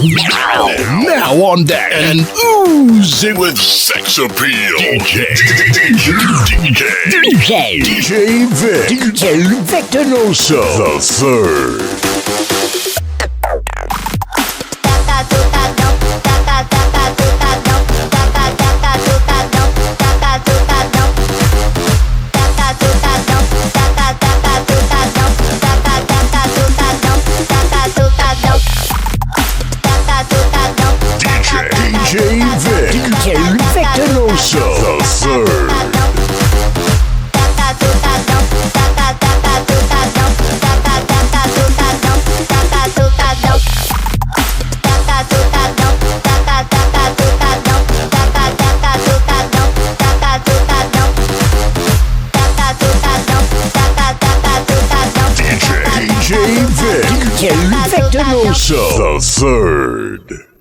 Now on deck and oozing with sex appeal. D J, D J, D J, D J Vic, D J Victor Noso the third. D J Vic, D J Victor Noso the third. D J Vic, D J Victor Noso the third.